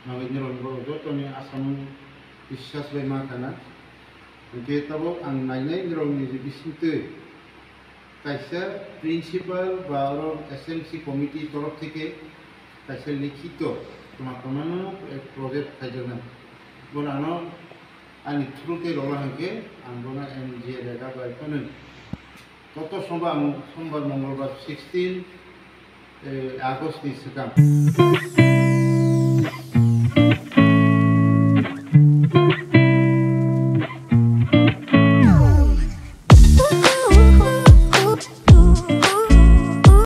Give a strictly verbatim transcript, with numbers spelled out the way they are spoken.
Nangwi nirok borok jotoni asam biswas bai ma khana. Hwnkhe tabuk ang nainai nirokni je bisingtwi kaisa principal ba oro S M C committee torof theke kaisa likhito toma toma no project khaijaknai. Bono ano ani through tei rwla hwnkhe ang bono M G A rega bai phano. Koto sombar, sombar, mongolbar sixteen, eh, August ni swkang.